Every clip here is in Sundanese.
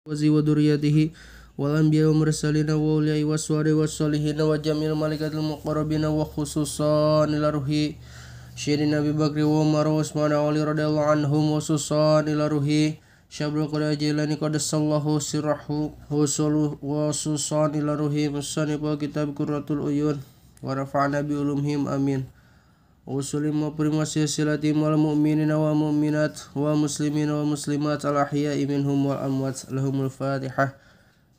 Wa dzurriyyatihi wal anbiya wal mursalin wa awliya was wasolihin wa jamil malaikatil muqarrabin wa khususan ila ruhi Syedina Abi Bakri wa Umar wa Utsman wa Ali radhiyallahu anhum wa khususan ila ruhi Syabul Qadir Jilani qaddasallahu sirrahu wa khususan ila ruhi musannif kitab Qurratul Uyun wa rafa'na bi ulumhim amin. Usulim wa primasi silati wal mu'minina wa mu'minat wa muslimina wa muslimat al ahya'i minhum wal amwat lahumul fatihah.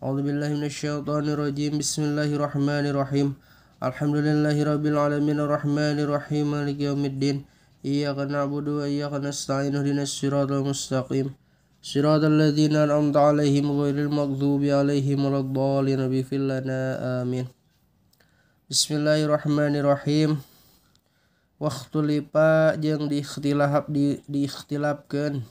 A'udzu billahi minasyaitonir rajim. Bismillahirrahmanirrahim. Alhamdulillahi rabbil alamin arrahmanir rahim maliki yaumiddin. Iyyaka na'budu wa iyyaka nasta'in ihdinas siratal mustaqim. Siratal ladzina an'amta 'alaihim ghairil maghdubi 'alaihim waladdallin. Ighfir lana amin. Bismillahirrahmanirrahim. Waktulipa jeung diikhtilaf diikhtilafkeun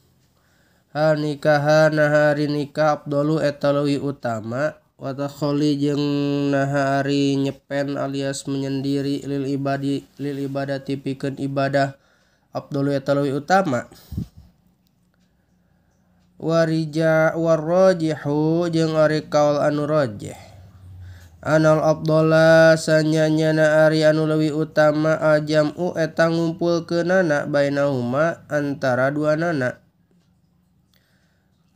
hal nikaha naha ari nikah afdalu eta leuwih utama wa takholi jeung naha ari nyepen alias menyendiri lil ibadi lil ibadati pikeun ibadah afdalu eta leuwih utama warija warrajihu jeung ari kaul anu rajih anal afdala sanyanyana ari anu leuwih utama aljamu eta ngumpulkeunana bainahuma antara duanana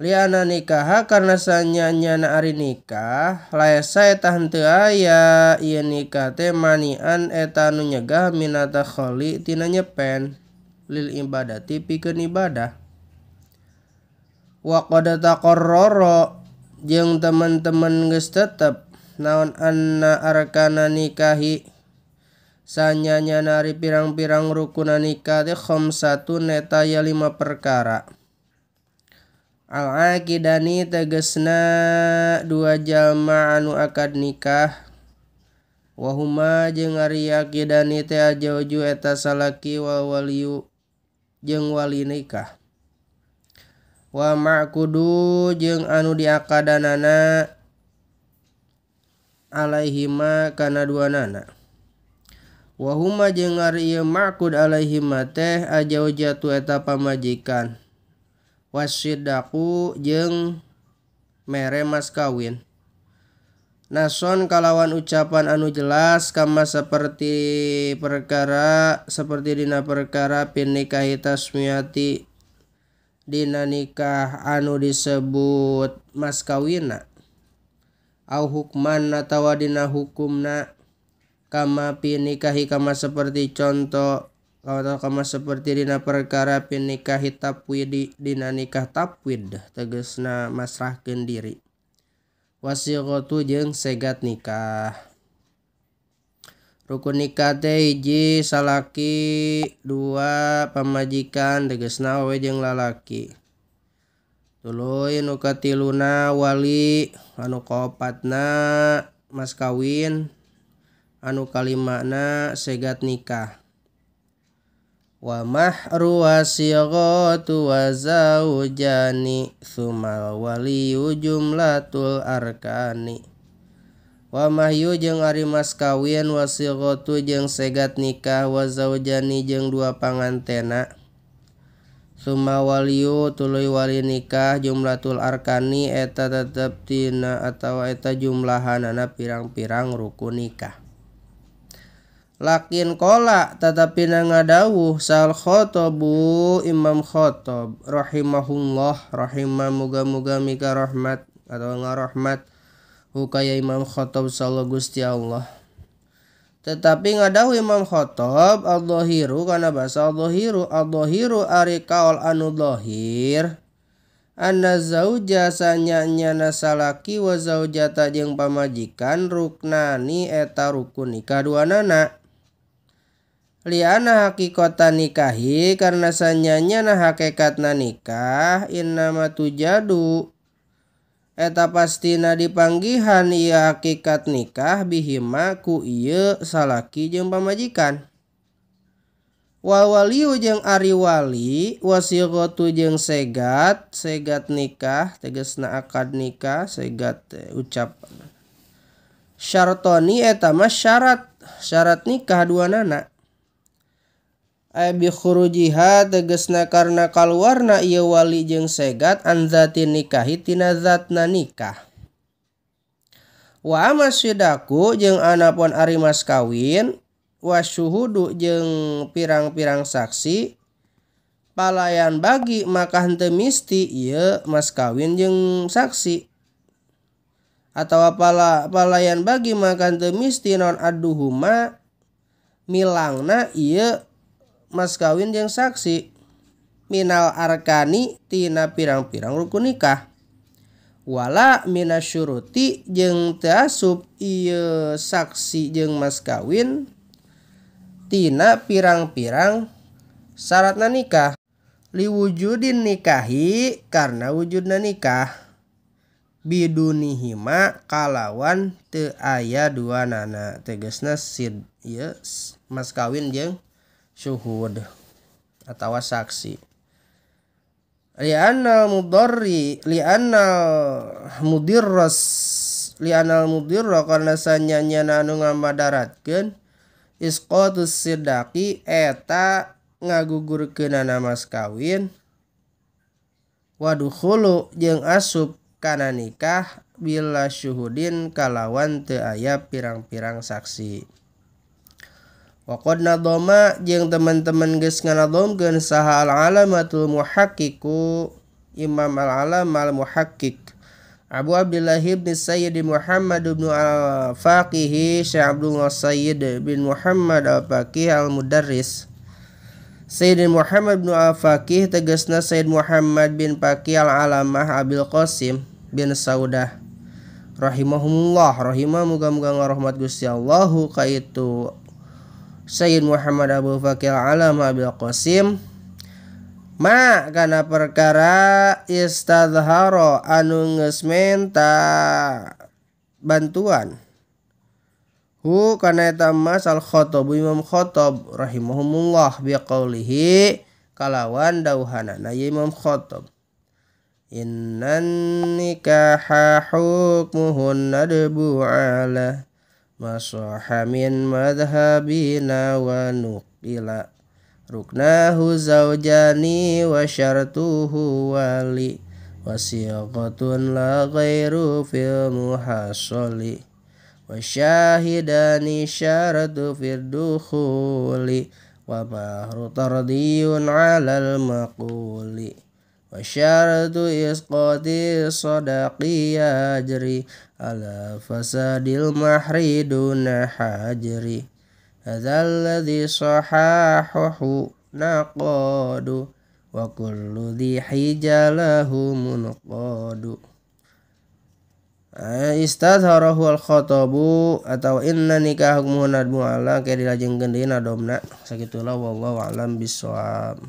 liana nikaha karena sanyanyana ari nikah laesa eta henteu aya ieu nikah teh manian eta anu nyegah minata kholi tina nyepen lil ibadati pikeun ibadah wa qad taqarrara jeung teman-teman geus tetep naon anna arkana nikahi sanyanyana ari pirang-pirang rukuna nikah teh khamsatun eta aya 5 perkara. Al aqidani tegasna dua jalma anu akad nikah wa huma jeung ari aqidani teh ajauju eta salaki wal waliyu jeung wali nikah wa ma'qudu jeung anu diakadanana alaihima kana duanana wa huma jeung ari ieu ma'qud alaihima teh ajaujatu eta pamajikan wasidaqu jeung mere mas kawin nason kalawan ucapan anu jelas kama seperti perkara seperti dina perkara pin nikahi tasmiyati dina nikah anu disebut mas kawina au hukman atawa dina hukumna kama pinikahi kama seperti contoh atau kama seperti dina perkara pinikahi tapwidi dina nikah tapwid tegasna masrahkeun diri wasighatu jeung segat nikah. Rukun nikah teh hiji salaki dua pamajikan tegasna awewe jeung lalaki tuluy nu katiluna wali anu kaopatna mas kawin anu kalimana segat nikah wa mahru wasighatu wa zaujani sumal waliyu jumlatul arkani wa mahyu jeung ari mas kawin wasighatu jeung segat nikah wa zaujani jeung dua pangantena summa waliyu tuluy wali nikah jumlatul arkani eta tetep tina atawa eta jumlahanana pirang-pirang rukun nikah. Lakin kola tetapi ngadawuh sal khotobu Imam Khotob rahimahullah rahimah muga-muga mika rahmat atau ngarahmat hukaya Imam Khotob sallallahu Gusti Allah. Tetapi ngadawuh Imam Khotob al-zahiru kana bahasa al-zahiru al-zahiru ari kaul anu zahir anna zauja sanyanyana salaki wa zaujata jeung pamajikan ruknani eta rukun nikah duanana liana hakikatan nikahi karena sanyanyana hakikatna nikah innama tujadu eta pastina dipanggihan ieu hakikat nikah bihima ku ieu salaki jeung pamajikan wal waliyu jeung ari wali wasighatu jeung segat segat nikah tegasna akad nikah segat ucap syartoni eta mah syarat syarat nikah duanana Bi khurujiha tegasna karena kaluarna ieu wali jeung segat an zati nikahi tina zatna nikah. Wa amasidaku jeung anapun ari mas kawin wa syuhudu jeung pirang-pirang saksi palayan bagi maka henteu misti ieu mas kawin jeung saksi atawa palayan bagi maka henteu misti non aduhuma milangna ieu mas kawin jeung saksi minal arkani tina pirang-pirang rukun nikah wala minasyuruti jeung teu asup ieu saksi jeung mas kawin tina pirang-pirang syaratna nikah liwujudin nikahi karena wujudna nikah bidunihima kalawan teu aya duanana tegasna sid ieu mas kawin jeung syuhud atawa saksi. Li'annal mudarri li'annal mudirras li'annal mudirra karena sanyanyana anu ngamadaratkeun isqatus sidaqi eta ngagugurkeunana mas kawin wadukhulu jeung asup kana nikah bila syuhudin kalawan teu aya pirang-pirang saksi. Waqad nadoma jeung teman-teman geus nganadomkeun saha al-alamatul muhaqqiqu Imam al-alam al-muhaqqiq Abu Abdullah bin Sayyid Muhammad bin al-Faqih Syekh Abdullah Sayyid bin Muhammad al-Faqih al-Mudarris Sayyid Muhammad bin al-Faqih tegasna Sayyid Muhammad bin Faqih al-Alamah Abil Qasim bin Saudah rahimahumullah rahimah muga-muga ngarahmat Gusti Allahu ka itu Sayyid Muhammad Abu Faqih al-Alamah Abil Qasim ma kana perkara istadhara anu geus menta bantuan hu kana eta mas al-Khattab Imam Khattab rahimahumullah biqaulihi kalawan dauhanana Imam Khattab innan nikaha hukmuhun nadbu ala masaha min madhhabina wa nuqila ruknahu zaujani wa syartuhu wali wasiqatun la ghairu fil muhassali wa syahidani syaratu fid dukhuli wa mahru tardiyun 'alal maquli wa syaratu isqati sadaqi yajri ala fasadil mahri duna hajri hadzal ladzi sahahahu naqadu wa kullu dhi hijalahu munqadu. Istadharahu al-khatabu atau inna nikah hukmuhu nadmu ala kayak dilajengkeun deui nadomna sakitulah wallahu a'lam bissawab.